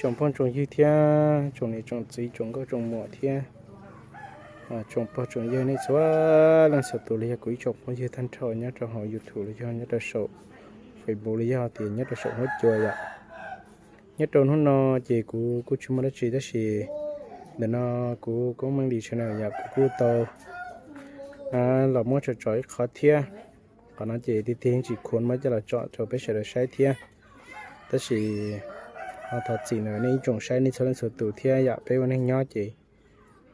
Tsoom phooj tsoom ywg thiab tsoom niam tsoom txiv tsoom nkauj tsoom muam thiab tsoom pog tsoom yawg nej txhua leej txhua tus los yog kuv ib tsoom phooj ywg tag nrho nyob rau hauv YouTube los yog nyob rau saum Facebook los yog tias nyob rau saum huab cua yom. Nyob rau hnub no ces kuv kuj tsis muaj dab tsi tab sis ntawm no kuv Koob Meej Lis channel yom, kuv kuj tau los muab tso tso ib qho thiab. Qhov no ces tiag tiag yeej tsis khuam muab coj los tso rau peb sawv daws saib thiab. Tab sis ho thov txim ntawm nej ib tsoom saib nej txhua leej txhua tus thiab yom, peb ua neej nyob ces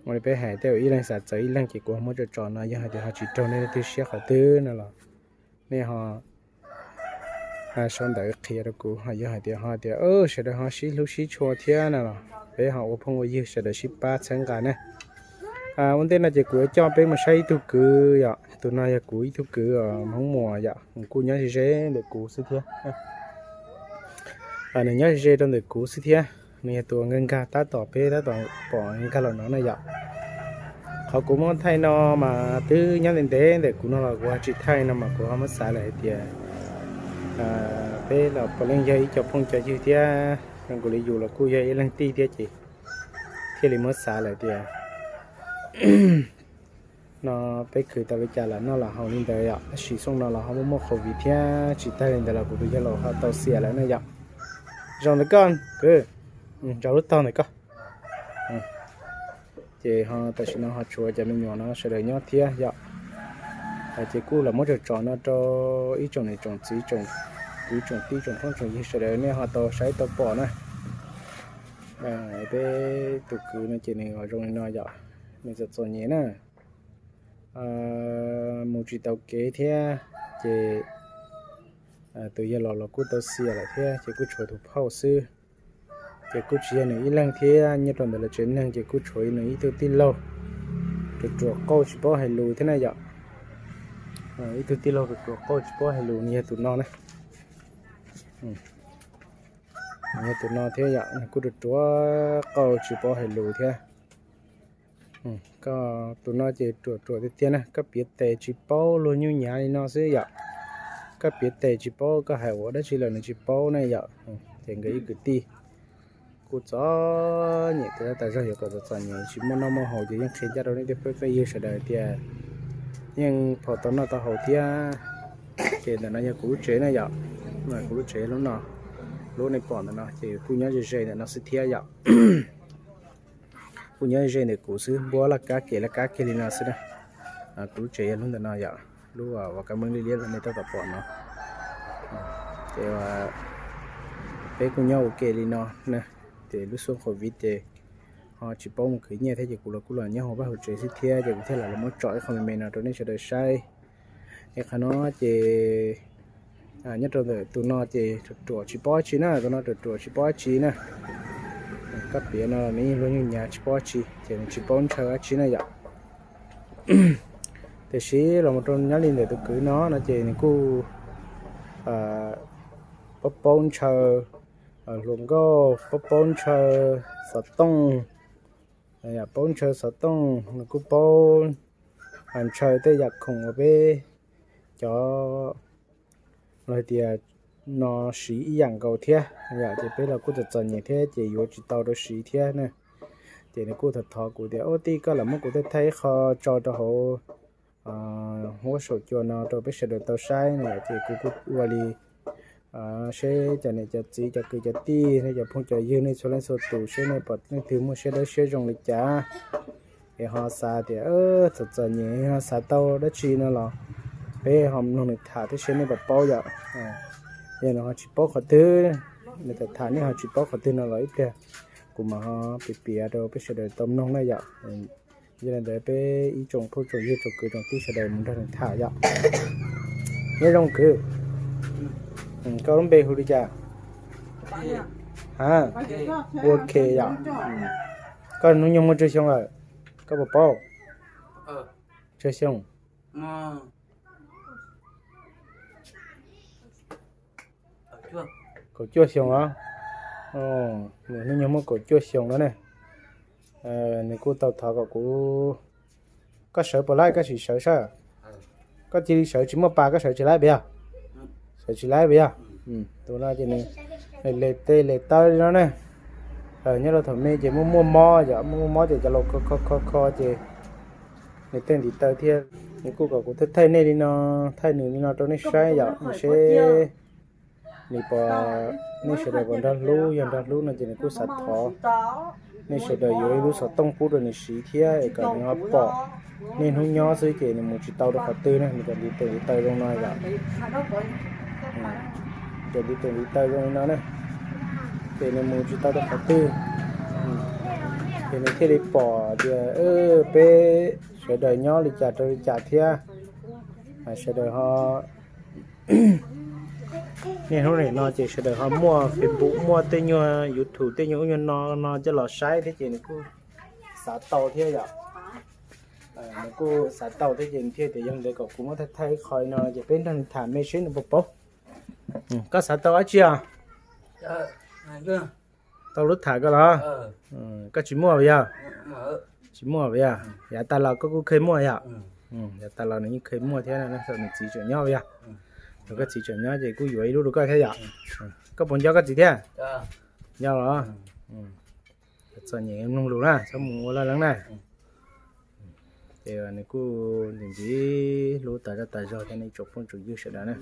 ua li peb hais tej zaum ib leeg xav txawv ib leeg ces kuv ho muab tso tso no yog hais tias ho tsis raug nej leej twg siab qhov twg no los nej ho sau ntawv qhia rau kuv, ho yog hais tias ho tias sawv daws ho sib hlub sib tshua thiab no los peb ho ua phooj ua ywg sawv daws sib pab txhawb nqa na. Ua ntej no ces kuv yuav coj peb mus saib ib tug kwv yom, tus no yog kuv ib tug kwv Hmoob Muas yom, nws kuj nyob ze ze ntawm kuv xwb thiab. Nws nyob ze ze rau ntawm kuv xwb thiab, nws yog tus nkag nkag tab tom peb tab tom pom nkag los no na yom. Qhov kuv muab thaij no mas twb nyob ntev ntev ntawm kuv no los kuv ho tsis thaij no mas kuv ho muab xav lawm hais tias peb los puav leej yog ib co phooj co ywg thiab, zoo nkaus li yus los kuj yog ib leeg tij thiab ces thiaj li muab xav lawm tias no peb khwv tau li cas los noj los haus li ntawd yom, tab sis xyoo no los ho muaj muaj covid thiab tsis tag li ntawd los kuv tus yawg laus ho tau xiam lawm na yom. Zoo ntawm koj kwv, nrog lub tog ntawm koj. Ces ho tam sim no ho tshuav cov me nyuam no sawv daws nyob thiab yom. Ces kuj los muab tso tso no rau ib tsoom niam tsoom txiv tsoom kwv tsoom tij tsoom phooj tsoom ywg sawv daws nej ho tau saib tau pom na. Peb tus kwv no ces nws zoo li no yom, nws txom txom nyem na, mus tsis tau kev thiab ces tus yawg laus los kuj tau xiam lawm thiab ces kuj tshuav tus phauj xwb. Ces kuj tsis yog nws ib leeg thiab, nyob rau ntawm lawv tsev neeg ces kuj tshuav nws ib tug tij laug ruam ruam qauj tsis paub hais lus thiab na yom. Ib tug tij laug ruam ruam qauj tsis paub hais lus nws yog tus no na. Nws yog tus no thiab yom, nws kuj ruam ruam qauj tsis paub hais lus thiab. Koj tus no ces ruam ruam tiag tiag na, koj piav tes tsis paub, luag nyuj nyav li no xwb yom. Koj piav tes tsis paub, koj hais ua dab tsi los nws tsis paub na yom. Ces nkawd ib kwv tij kuj txom nyem tiag tas zog, yuav kom txom txom nyem tsis muaj noj muaj haus ces yeej qhia ncaj rau nej tej phooj tej ywg sawv daws tias yeej pom tau noj tau haus thiab. Ces ntawm no yog kuv lub tsev na yom, kuv lub tsev lub no, lub nej pom ntawm no ces kuj nyob ze ze ntawm no xwb thiab yom. Kuj nyob ze ntawm kuv xwb, npuab laj kab kev laj kab kiag li no xwb na. Kuv lub tsev yog lub ntawm no yom, lub uas kab meej liab liab nej tab tom pom no. Ces peb kuj nyob ua ke li no na, ces lub xyoo covid ces ho tsis paub mus khwv nyiaj thiab ces kuv los kuj los nyob hauv vaj hauv tsev xwb thiab ces kuv thiaj los los muab tso ib qho me me no rau nej sawv daws saib. Es qhov no ces nyob rau ntawm tus no ces ruam ruam tsis paub dab tsi na, tus no ruam ruam tsis paub dab tsi na. Koj piav no los nws yeej luag nyuj nyav tsis paub dab tsi ces nws tsis paub ntshaw dab tsi na yom. Tiam sis los mus rau nyob li ntawm tus kwv no no ces nws kuj paub paub ntshaw hluas nkauj, paub paub ntshaw xov tooj, paub ntshaw xov tooj, nws kuj paub ntshaw tej yam khoom uas peb cov los hais tias no siv ib yam nkaus thiab yom, ces peb los kuj txom txom nyem thiab ces yuav tsis tau rau siv thiab na. Ces nws kuj thov thov kuv tias, Ub tij, koj lam muab kuv thaij thaij ib qho tso rau hauv huab saum cua no rau peb sawv daws tau saib no yom. Ces kuv kuj ua li seb cov niam cov txiv cov kwv cov tij nej cov phooj cov ywg nej txhua leej txhua tus seb nej pom leej twg muaj siab dawb siab zoo li cas, es ho xav tias txom txom nyem ho xav tau dab tsi no los peb ho mloog nws tham thiab seb nej puas paub yom. Yog nws ho tsis paub qhov twg, nws tham tham nej ho tsis paub qhov twg no los ib pliag kuv mam ho piav piav rau peb sawv daws tau mloog na yom. Yog li ntawd peb ib tsoom phooj tsoom ywg tsoom kwv tsoom tij sawv daws mus nrog nws tham yom. Nyob zoo kwv, koj lub npe hu li cas? Ha, ua ke yom. Koj hnub nyoog muaj tsawg xyoo lawm? Koj puas paub? Tsawg xyoo? Kaum cuaj xyoo os. Nws hnub nyoog muaj kaum cuaj xyoo no ne. Nws kuj tau thov kom kuv, koj sawv puas laib, koj sim sawv saib. Koj cia li sawv tsis muaj pas koj sawv tsis laib puas yog? Sawv tsis laib puas yog? Tus no ces nws le tej le taw li no ne. Nyob rau thaum me ces muaj muaj mob yom, muaj muaj mob ces cov laus kho kho kho kho ces nws tej ntiv taw thiab. Nws kuj kom kuv thaij thaij nej li no, thaij nws li no rau nej saib yom, nws seb nws puas, nej sawv daws puas nrog hlub. Yog nrog hlub no ces nws kuj xav thov nej sawv daws yuav ib lub xov tooj pub rau nws siv thiab es kom nws ho pom niaj hnub nyob xwb ces nws mus tsis tau rau qhov twg na, nws cov ntiv tes ntiv taw zoo no yom. Cov ntiv tes ntiv taw zoo li no na, ces nws mus tsis tau rau qhov twg, ces nws thiaj li pom tias peb sawv daws nyob li cas rau li cas thiab. Sawv daws ho, niaj hnub nim no ces sawv daws ho muaj Facebook, muaj tej nyuag YouTube, tej nyuag ub nyuag no no coj los saib thiab ces nws kuj xav tau thiab yom. Nws kuj xav tau thiab ces nws thiaj tias yog li ntawd kom kuv muab thaij thaij ib qho li no ces peb nrog nws tham me seb nws puas paub. Koj xav tau dab tsi os? Tau lub tham koj los? Koj tsis muaj puas yog? Tsis muaj puas yog? Yav tas los koj kuj kheev muaj yom? Yav tas los nws yeej kheev muaj thiab, nws txiv tseem nyob puas yog? Thaum koj txiv tseem nyob ces kuj yuav ib lub rau koj thiab yom? Koj puas nco koj txiv thiab? Nco los? Txom nyem mloog lus na, txhob mus ua laj leeb na. Ces nws kuj ntxim ntxim hlub tas zaj tas zog thiab nej tsoom phooj tsoom ywg sawv daws na.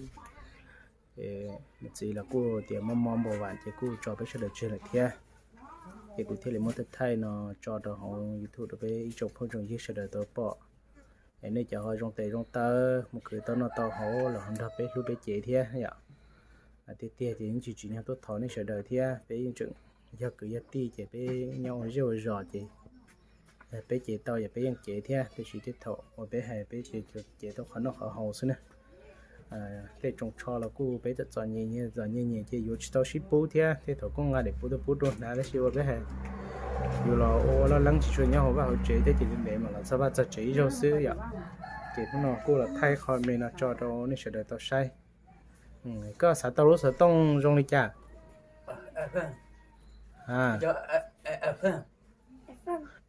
Nws txiv los kuj tias mob mob npau vam ces kuj tso peb sawv daws tseg lawm thiab. Ces kuv thiaj li muab thaij thaij no tso rau hauv YouTube rau peb ib tsoom phooj tsoom ywg sawv daws tau pom. Es nej cov ho zoo tes zoo taw mus khwv tau noj tau haus los ho nrog peb hlub peb cev thiab yom. Tiag tiag ces yeej tsis tsim nyog tuaj thov nej sawv daws thiab, peb yeej tseem yog kwv yog tij ces peb nyob ua zej ua zos ces peb cev tau yog peb yeej cev thiab, tiam sis tej thaum uas peb hais peb ces cev tau qhov noj qhov haus xwb na. Tej tsoos tsho los kuj peb txom txom nyem, txom nyem nyem ces yuav tsis tau sib pub thiab, tej thaum kuj nqa daim pub tuaj pub rau hnav tab sis ua peb hais yus los ua laj leeb tsis tshua nyob hauv vaj hauv tsev thiab ces li ntev mas los txog vaj txog tsev ib zaug xwb yom. Ces hnub no kuj los thaij qho me no tso rau nej sawv daws tau saib. Koj xav tau lub xov tooj zoo li cas?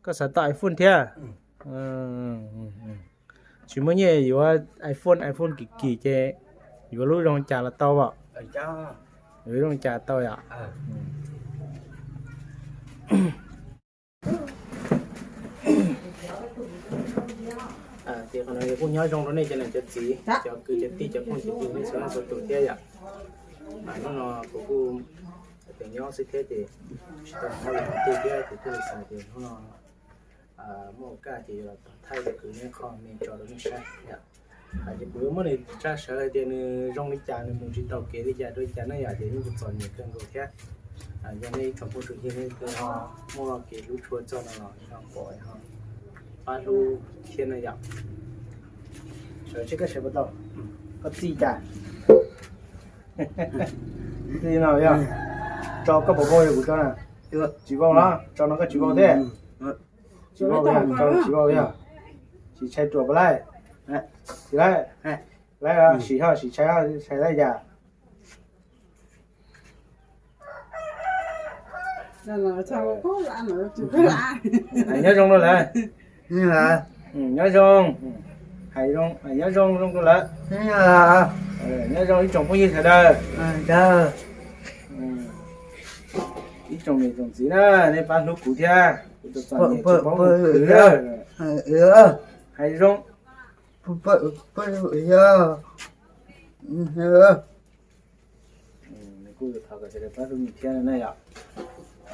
Koj xav tau iPhone thiab? Tsis muaj nyiaj yuav iPhone, iPhone kim kim ces yuav lub zoo cas los tau as? Yuav lub zoo cas tau yom? Ces qhov no kuj nyob zoo rau nej cov niam cov txiv, cov kwv cov tij, cov phooj cov ywg nej txhua leej txhua tus thiab yom. Hnub no kuv kuj tias nyob xwb thiab ces tsis tau mus ua li qhov twg thiab ces thiaj li xav tias hnub no muaj kas ces yuav los thaij kwv neb qho me tso rau nej saib yom. Ces kuv yuav muab nws tsa sawv hais tias nws zoo li cas, nws mus tsis tau kev li cas rau li cas na yom, ces yeej txom nyem kawg nkaus thiab. Yog nej ib tsoom phooj tsoom ywg nej ho muaj kev hlub tshua txog no los ho pom ho pab hlub thiab na yom. Sawv seb koj sawv puas tau, koj txij cas? Txij no yog tso koj puas vau yog kuv tso na? Tsis vau los tso no koj tsis vau thiab. Tsis vau yog tso tsis vau yog. Sim tshai ruam puas laij? Tsis laij. Laij sim ho sim tshai ho tshai laij yam. Hais nyob zoo rau lawv. Nyob zoo. Hais zoo, hais nyob zoo zoo rau lawv. Nyob zoo ib tsoom phooj ywg sawv daws. Ib tsoom niam tsoom txiv na, nej pab hlub kuv thiab, kuv txom txom nyem tsis paub mus khwv. Hais zoo. Nws kuj thov kom sawv daws pab hlub nws thiab na yom.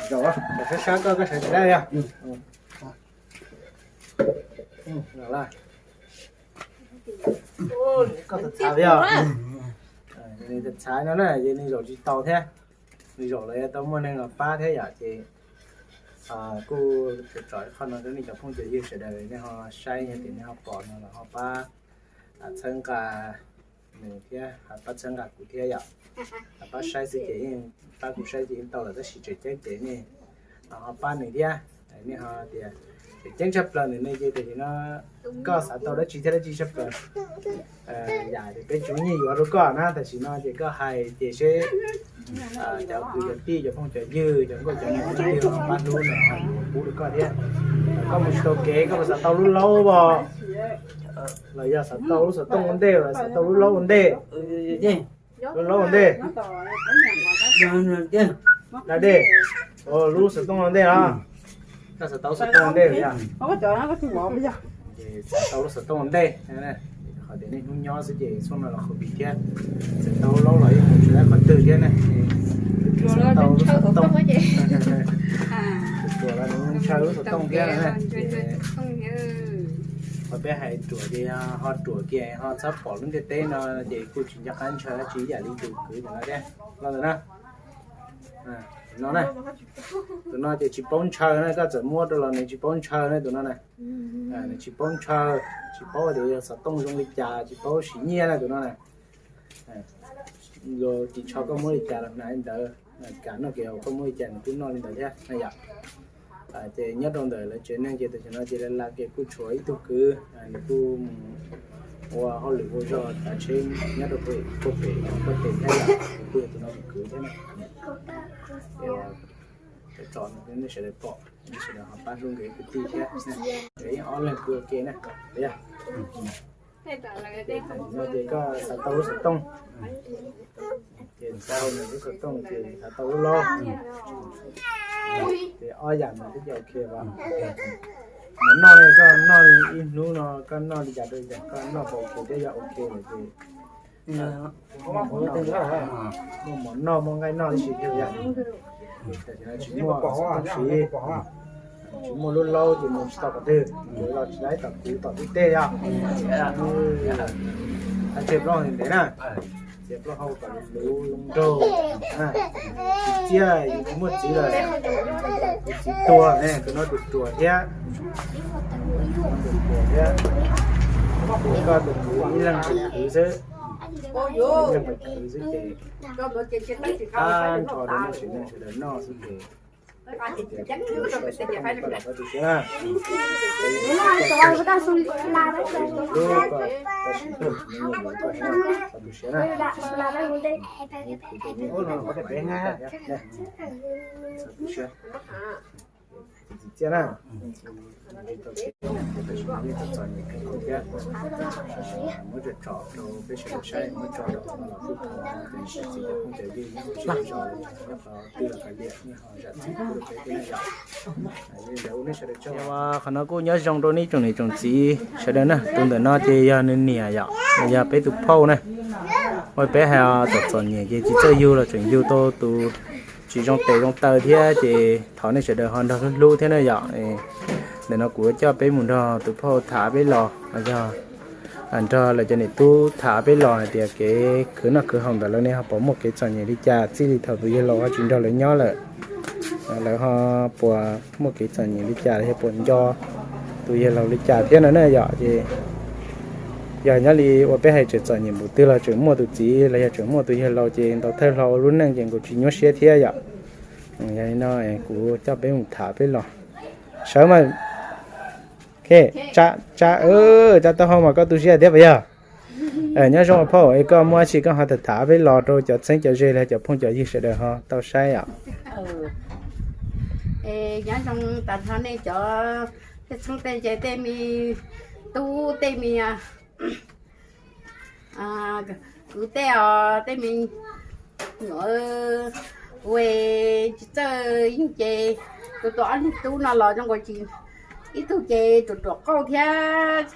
Zaum, sab sab koj, koj sawv tsees yog. Koj txhav txhav yog. Nws txhav no na, ces nws zaum tsis tau thiab. Nws zaum los yuav tau muaj neeg los pab thiab yom, ces kuj tsom ib qho no rau nej cov phooj cov ywg sawv daws nej ho saib, yog tias nej ho pom no los ho pab txhawb nqa nws thiab, pab txhawb nqa kuv thiab yom. Pab saib xwb ces yeej, pab kuv saib ces yeej tau lawm, tab sis tseem ceeb ces nej ho pab nws thiab. Nej ho tias tseem ceeb tshaj plaws nws ne, ces tam sim no koj xav tau dab tsi thiab dab tsi tshaj plaws? Yam peb tsis muaj nyiaj yuav rau koj na, tam sim no ces koj hais ces seb cov kwv cov tij, cov phooj cov ywg, cov nkauj cov muam, cov pab hlub no yuav pub rau koj thiab. Koj mus tsis tau kev, koj puas xav tau lub laub os? Los yog xav tau lub xov tooj ua ntej los xav tau lub laub ua ntej? Lub laub ua ntej. Da dej. Lub xov tooj ua ntej los? Koj xav tau lub xov tooj ua ntej los yog? Ces xav tau lub xov tooj ua ntej. Qhov tias niaj hnub nyob xwb ces txhob no los qhov pis thiab. Txawm tau laub los yeej mus tsis tau qhov twg thiab ne. Tau lub xov tooj. Tuam los nws ntshaw lub xov tooj thiab na. Qhov peb hais ruam ces ho ruam kiag ho txhob pom lub ntiaj teb no ces kuj tsis nco qab ntshaw dab tsi ib yam li tus kwv ntawm no thiab. Los ntawm no. No na. Tus no ces tsis paub ntshaw na, koj txawm muab rau los nws tsis paub ntshaw na tus no na. Nws tsis paub ntshaw, tsis paub tias yog xov tooj zoo li cas, tsis paub siv nyiaj na tus no na. Luag ris tsho koj muab li cas los hnav li ntawd, kam noj kev haus koj muab li cas nws kuj noj li ntawd thiab na yom. Ces nyob rau ntawm lawv tsev neeg ces tam sim no ces lawv la kev kuj tshuav ib tug kwv, nws kuj mus ua hauj lwm ua zog tav tsheb nyob rau pem, pem pem thiab yom, nws kuj yog tus no tus kwv thiab na. Cov tso no nej sawv daws pom, nej sawv daws ho pab hlub nkawd kwv tij thiab. Nkawd yeej ob leeg kuj ua ke na. Ces koj xav tau lub xov tooj, ces tau nws lub xov tooj ces xav tau lub laub. Ces ob yam no twb cia ok as. Mov noj ne koj noj li ib hnub no koj noj li cas rau li cas koj noj pom ok thiab yog ok lawm ces muaj mov noj muaj nqaij noj tib si thiab yom. Tam sim no tsis muaj xov tooj siv, tsis muaj lub laub ces mus tsis tau qhov twg, los tsis laib tom kuv tom tib teg yom. Txiav plaub hau ntev na, txiav plaub hau kom luv zoo nraug. Tsis txiaj, yus tsis muaj txiv lawm, yus txiv tuag ne, tus no tus ruam thiab. Tus ruam thiab. Koj tus kwv ib leeg tus kwv xwb, ib leeg tus kwv xwb ces ab nrho rau nej tsev neeg sawv daws noj xwb ces. Tus siav na, tus siav na, tus siav na. Muab tso rau peb sawv daws saib, muab tso rau los tub thaum txiv cov phooj cov ywg nyob hauv zej zos, nyob qhov twg los kav liam, nyob ho zam txim pub rau peb thiab na yom. Qhov no kuj nyob zoo rau nej tsoom niam tsoom txiv sawv daws na. Tus ntawm no ces yog nws niam yom, yog peb tus phauj na. Ua peb hais txom txom nyem ces tsis txawj yug los tseem yug tau tus tsis zoo tes zoo taw thiab ces thov nej sawv daws ho nrog hlub hlub thiab na yom. Ntawm no kuv coj peb mus nrog tus phauj tham peb los, yog nrog lawv cov niam tub tham peb los hais tias kev khwv noj khwv haus ntawm lawv ne ho puas muaj kev txom nyem li cas txij li thaum tus yawg laus ho tsis nrog lawv nyob lawm. Lawv ho puas muaj kev txom nyem li cas los yog puas nco tus yawg laus li cas thiab no na yom. Ces yog nyob li ua peb hais tseem txom nyem npaum twg los tseem muaj tus txiv los yog tseem muaj tus yawg laus ces ntaus thawj hlau ua lub neej ces nkaus tsis nyuaj siab thiab yom. Yog li no kuv coj peb mus tham peb los. Sawv mas, tsa, tsa, tsa taub hau mas koj tu siab thiab puas yog? Nyob zoo phauj, es koj muaj dab tsi koj ho tham tham peb los rau cov txheeb cov ze los cov phooj cov ywg sawv daws ho tau saib os. Nyob zoo tas nrho nej cov tej txheeb tej ze, tej me tub tej me kwv tej os, tej me nyuam, kuv tsis txawj yeej ces kuv tus ob niag tub no los zoo nkaus tsis, ib tug ces ruam ruam qauj thiab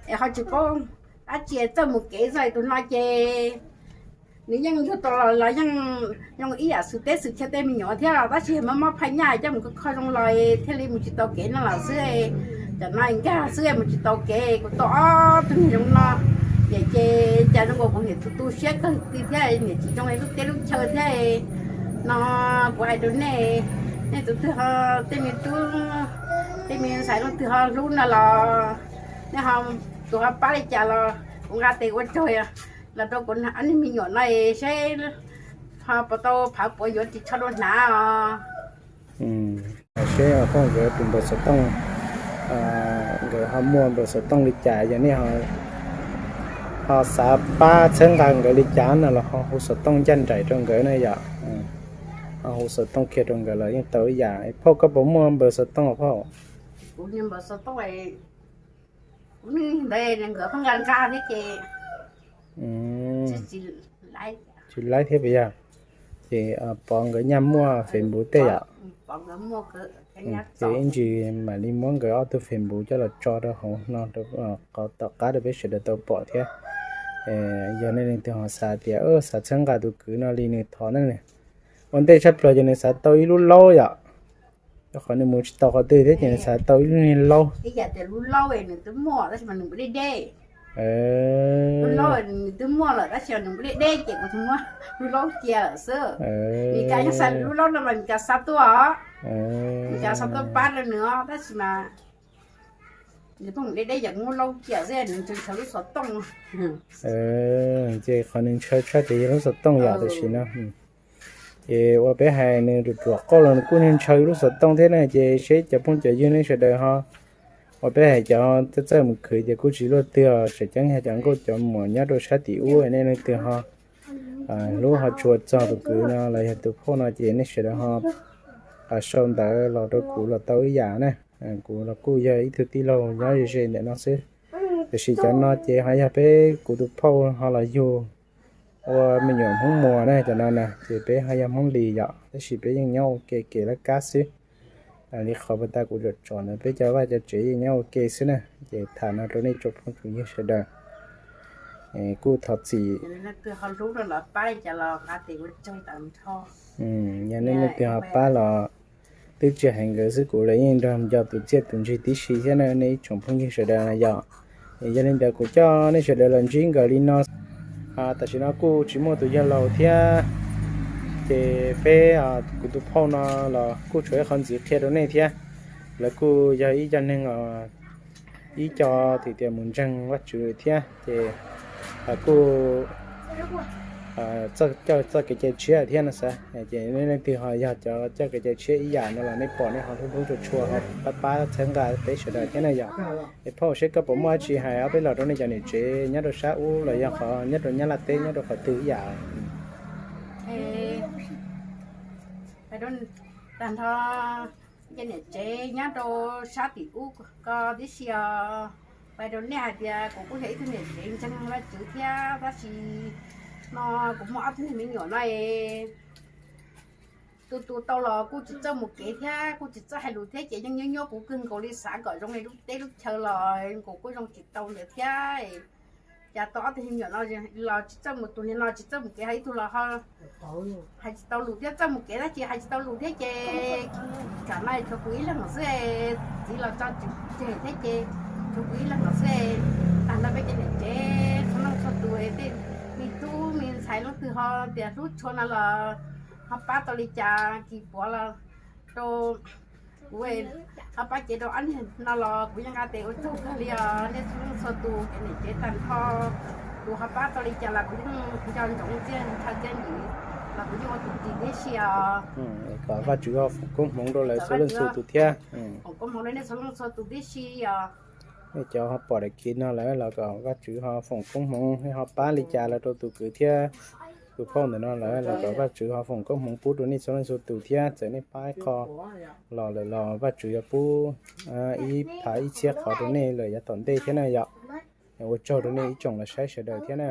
es ho tsis paub dab tsi, txawj mus kev xwb. Tus no ces nws yeej yug tau los yeej zoo ib yam xwm teb xwm chaw tej me nyuam thiab, tab sis mob mob phaj nyaj coj mus kho zoo los thiaj li mus tsis tau kev no los xwb. Cov no nkag xwb mus tsis tau kev. Kuv tau ob tug niag zoo no, ces cas zoo nkaus kuv niam tus tu siab kawg li thiab, niam tsis zoo lub teb lub chaw thiab. No kuv hais rau nej, nej tus twg ho, tej me tub, tej me ntxhais leej twg ho hlub no los nej ho, tus ho pab li cas los kuv nqa tes ua tsaug los rau kuv ob niag me nyuam no seb ho puas tau phav puav yuav ris tsho rau hnav os. Seb phauj nkawd tus npawb xov tooj, nkawd ho muaj npawb xov tooj li cas, yog nej ho xav pab txhawb nqa nkawd li cas no los ho hu xov tooj ncaj nraim rau nkawd na yom. Ho hu xov tooj kiag rau nkawd los yeej tau ib yam. Phauj koj puas muaj npawb xov tooj phauj? Kuv npawb xov tooj, kuv ntawd nkawd pheej nqa nqa thiab ces tsis laib thiab puas yog? Ces Pov nkawd nyaj muaj Facebook tej yom. Ces ib ntsis mam li muab nkawd ob tug Facebook coj los tso rau hauv no, tom qab rau peb sawv daws tau pom thiab. Yog nej leej twg ho xav tias xav txhawb nqa tus kwv no li nws thov na, ua ntej tshaj plaws ces nws xav tau ib lub laub yom. Rau qhov nws mus tsis tau qhov twg thiab ces nws xav tau ib lub niag laub. Ib yam tias lub laub nws twb muaj tab sis mas nws npua deb deb. Lub laub nws twb muaj lawm tab sis nws npua deb deb ces kuv thiaj muab lub laub cia lawm xwb. Nws cas yeej xav lub laub no mas nws cas xa tuaj os. Nws cas xa tuaj pab rau nws os tab sis mas nws pheej mus deb deb ces kuv muab laub cia xwb, nws ntshaw ntshaw lub xov tooj. Ces qhov nws ntshaw tshaj ces yog lub xov tooj yom, tam sim no. Ces ua peb hais nws ruam ruam qauj los nws kuj ntshaw lub xov tooj thiab na, ces seb cov phooj cov ywg nej sawv daws ho, ua peb hais cov txawj txawj mus khwv ces kuj tsis luaj twg os, tseem ceeb yog cov nkauj cov muam nyob rau sab tim ub nej leej twg ho hlub ho tshua txog tus kwv no los yog tus phauj no ces nej sawv daws ho sau ntawv los rau kuv los tau ib yam na. Kuv los kuj yog ib tug tij laug nyob ze ze ntawm no xwb, tiam sis cov no ces ho yog peb kuv tus phauj ho los yug ua me nyuam Hmoob Muas na, cov no na ces peb ho yog Hmoob Lis yom, tab sis peb yeej nyob ua ke kev laj kab xwb. Li qhov puag ta kuv tsom tsom ntawd peb cov vaj cov tsev yeej nyob ua ke xwb na, ces tham no rau nej tsoom phooj tsoom ywg sawv daws kuj thov txim. Yog nej leej twg ho pab los twb tsis hais nkawd xwb, kuv los yeej nrog nco tus txiaj tus ntsig tib si thiab na nej ib tsoom phooj ywg sawv daws na yom. Yog li ntawd kuv coj nej sawv daws los ntsib nkawd li no. Tam sim no kuj tsis muaj tus yawg laus thiab, ces peb kuv tus phauj no los kuj tshuav ib qhov ntxiv qhia rau nej thiab. Lawv kuj yog ib co neeg ib co tias mus ntseeg Vajtswv thiab, ces kuj coj txoj kev cai tshiab thiab no xav. Ces nej leej twg ho yog cov coj kev cai tshiab ib yam no los nej pom nej ho hlub hlub tshua tshua ho pab pab txhawb nqa peb sawv daws thiab na yom. Es phauj, seb koj puas muaj dab tsi hais ob peb los rau nej cov niam tsev nyob rau sab ub los yog qhov nyob rau Nyab Laj teb nyob rau qhov twg ib yam? Tag nrho cov niam tsev nyob rau sab tim ub ko tib si os, hais rau nej hais tias kuv kuj yog ib tug niam tsev ntseeg Vajtswv thiab, tab sis no kuv muaj ob tug niag me nyuam no es tu tu tau los kuj tsis txawj mus kev thiab kuj tsis txawj hais lus thiab, ces yeej nyuaj nyuaj kuv kawg nkaus li, xav kom zoo li lub teb lub chaw los nkaus kuj zoo tsis tau ntawd thiab. Cas tau ob tug me nyuam no los tsis txawj mus, tus niag no tsis txawj mus kev, ho ib tug los ho hais tsis tau lus thiab, txawj mus kev tab sis hais tsis tau lus thiab, ces tsam no tshuav kuv ib leeg xwb, txiv los tso tseg thiab ces tshuav kuv ib leeg xwb. Tag nrho peb cov niam tsev txhua leej txhua tus, tej me tub me ntxhais leej twg ho tias hlub tshua no los ho pab tau li cas kis puav los rau kuv, ho pab cev rau ob niag no los kuv yeej nqa tes ua tsaug kawg li os. Nej txhua leej txhua tus cov niam tsev tag nrho, tus ho pab tau li cas los kuv yeej nco ntsoov txiaj ntsha txiaj ntsig los kuv yeej ua tus ris tib si os. Kom Vajtswv ho foom koob hmoov rau lawv txhua leej txhua tus thiab. Foom koob hmoov rau nej txhua leej txhua tus tib si os. Nej cov ho pom daim khiv no lawm los kom Vajtswv ho foom koob hmoov, nej ho pab li cas los rau tus kwv thiab tus phauj ntawm no lawm los kom Vajtswv ho foom koob hmoov pub rau nej txhua leej txhua tus thiab. Txawm nej pab ib qho los lawm los Vajtswv yuav pub ib phav ib txhiab qhov rau nej lawm yav tom ntej thiab na yom. Ua tsaug rau nej ib tsoom los saib sawv daws thiab na.